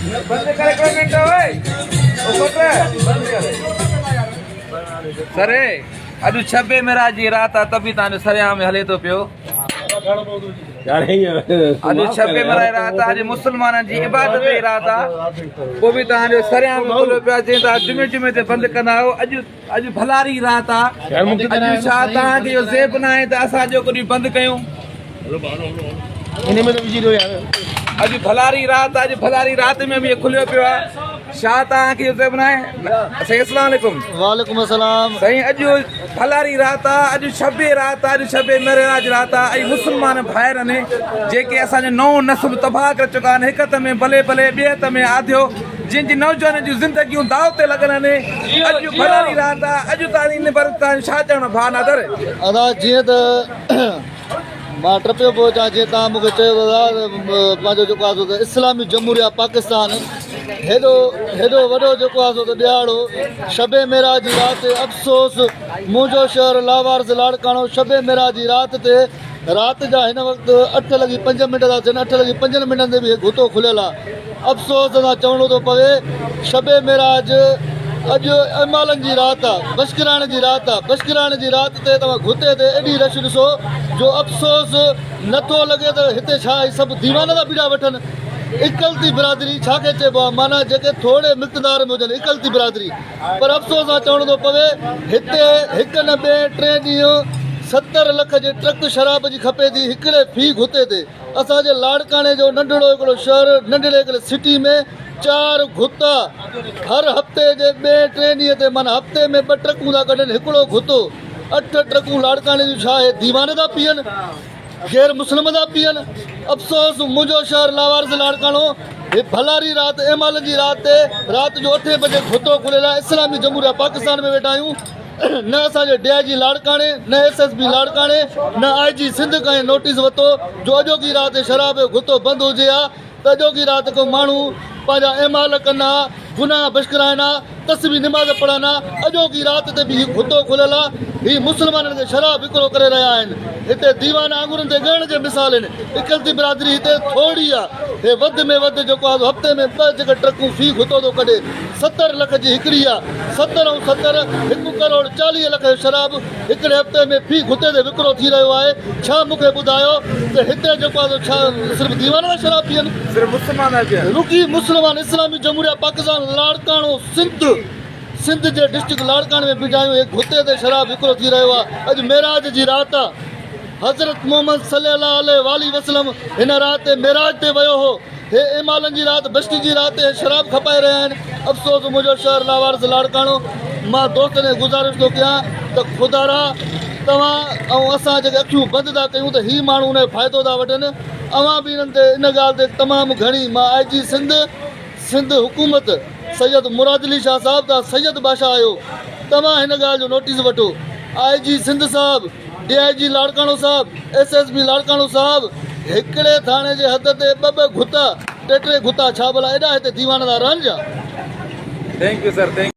بند ڪر هڪڙو منٽ اوئي او پٽ بند ڪر سر اڄ شب معراج جي رات آ ته به تان جو سرعام هلي ٿو پيو اڄ شب معراج رات آ اڄ مسلمانن جي عبادت جي رات آ پوء به تان جو سرعام کليو پيو آ جنهن تان جمعي جمعي تي بند ڪندا آهيو اڄ اڄ ڀلاري رات آ اڄ ڇا توهان کي اهو زيب ناهي ته اسان اڄوڪو ڏينهن بند ڪيون انهي ۾ ته وجهي ڏيو يار. اڄ ڀلاري رات آ اڄ ڀلاري رات ۾ به کليو پيو آ ڇا توهان کي اهو زيب ناهي سائين اسلام عليڪم. وعليڪم السلام. سائين اڄ ڀلاري رات آ اڄ شب رات آ اڄ شب معراج رات آ ۽ مسلمان ڀائرن جيڪي اسان جو نئون نسل تباهه ڪري چڪا آهن هڪ هٿ ۾ بلي بلي ٻئي هٿ ۾ آڌيو جن جي نوجوانن جون زندگيون داء تي لڳل آهن اڄ ڀلاري رات آ اڄ تائين ان باري تان ڇا چوڻ ڀاء نادر. ادا جيئن ته مان ٽپيو پيو اچان جيئن توهان مون کي چيو ته ادا پنهنجو جيڪو آهي سو ته اسلامي جمهوريه پاڪستان هيڏو هيڏو وڏو جيڪو آهي سو ته ڏهاڙو شب معراج جي رات تي افسوس منهنجو شهر لاوارث لاڙڪاڻو شب معراج جي رات تي رات جا هن وقت اٺ لڳي پنج منٽ ٿا ٿين اٺ لڳي پنجن منٽن تي به هي گهتو کليل آ افسوس سان چوڻو ٿو پوي شب معراج اڄ اعمالن جي رات آ بشڪراڻي جي رات آ بشڪراڻي جي رات تي توهان گهتي تي ايڏي رش ڏسو جو افسوس نٿو لڳي ته هتي ڇا هي سڀ ديوانا ٿا بيٺا وٺن اقلتي برادري ڇا کي چئبو آ معنيٰ جيڪي ٿوري مقتدار ۾ هجن اقلتي برادري پر افسوس سان چوڻو ٿو پوي هتي هڪ نه ٻئي ٽئين ڏينهن 70 لک جي ٽرڪ شراب جي کپي ٿي هڪڙي في گهتي تي اسان جي لاڙڪاڻي جو ننڍڙو هڪڙو شهر ننڍڙي هڪڙي سٽي ۾ چار گهتا هر هفتي جي ٻئي ٽئين ڏينهن تي معنيٰ هفتي ۾ ٻه ٽرڪون ٿا ڪڍن هڪڙو گهتو اٺ ٽرڪون لاڙڪاڻي جون ڇا هي ديوانه ٿا پيئن غير مسلم ٿا پيئن افسوس منهنجو شهر لاوارث لاڙڪاڻو هي ڀلاري رات اعمالن جي رات تي رات جو اٺين بجي گهتو کليل آهي اسلامي جمهوريه پاڪستان ۾ ويٺا آهيون نه اسان جي ڊي I جي لاڙڪاڻي نه ايس ايس پي لاڙڪاڻي نه آء جي سنڌ ڪنهن نوٽيس ورتو جو اڄوڪي رات شراب جو گهتو بند هجي ها ته اڄوڪي رات ڪو ماڻهو پنهنجا اعمال ڪن ها، گناهه بشڪرائن ها، تسبيح نماز پڙهن ها، اڄوڪي رات تي به هي گهتو کليل آ، هي مسلمانن کي شراب وڪرو ڪري رهيا آهن، هتي ديوان آڱرين تي ڳڻڻ جي مثال آهن، اقلتي برادري هتي ٿورڙي آ، هي وڌ ۾ وڌ جيڪو آ سو هفتي ۾ ٻه جيڪي ٽرڪون في گهتو ٿو ڪڍي، 70 لک جي هڪڙي آ، 70 ۽ 70 هڪ ڪروڙ 40 لک جو شراب هڪڙي هفتي ۾ في گهتي تي وڪرو ٿي رهيو آهي، ڇا مون کي ٻڌايو ته هتي جيڪو آهي سو ڇا صرف ديوانا ٿا شراب پيئن؟ صرف مسلمان ٿا پيئن. رڳي مسلمان اسلامي جمهوريه پاڪستان لاڙڪاڻو سنڌ سنڌ جي ڊسٽرڪٽ لاڙڪاڻي ۾ بيٺا آهيون هي گهتي تي شراب وڪرو ٿي رهيو آهي اڄ معراج جي رات آهي حضرت محمد صلي الله عليه واٰله وسلم هن رات تي معراج تي ويو هو هي اعمالن جي رات بشتي جي رات تي شراب کپائي رهيا آهن افسوس منهنجو شهر لاوارث لاڙڪاڻو مان دوستن کي گذارش ٿو ڪيان ته خدارا توهان ۽ اسان جيڪي اکيون بند ٿا ڪيون ته هي ماڻهو ان جو فائدو ٿا وٺن اوهان به انهن تي ان ڳالهه تي تمام گهڻي مان آء جي سنڌ سنڌ حڪومت سيد مراد علي شاهه صاحب توهان سيد بادشاهه آهيو توهان هن ڳالهه جو نوٽيس وٺو آء جي سنڌ صاحب ڊي I جي لاڙڪاڻو صاحب ايس ايس پي لاڙڪاڻو صاحب هڪڙي ٿاڻي جي حد تي ٻه ٻه گهتا ٽي ٽي گهتا ڇا ڀلا ايڏا هتي ديوانا ٿا رهن ڇا. Thank you sir thank.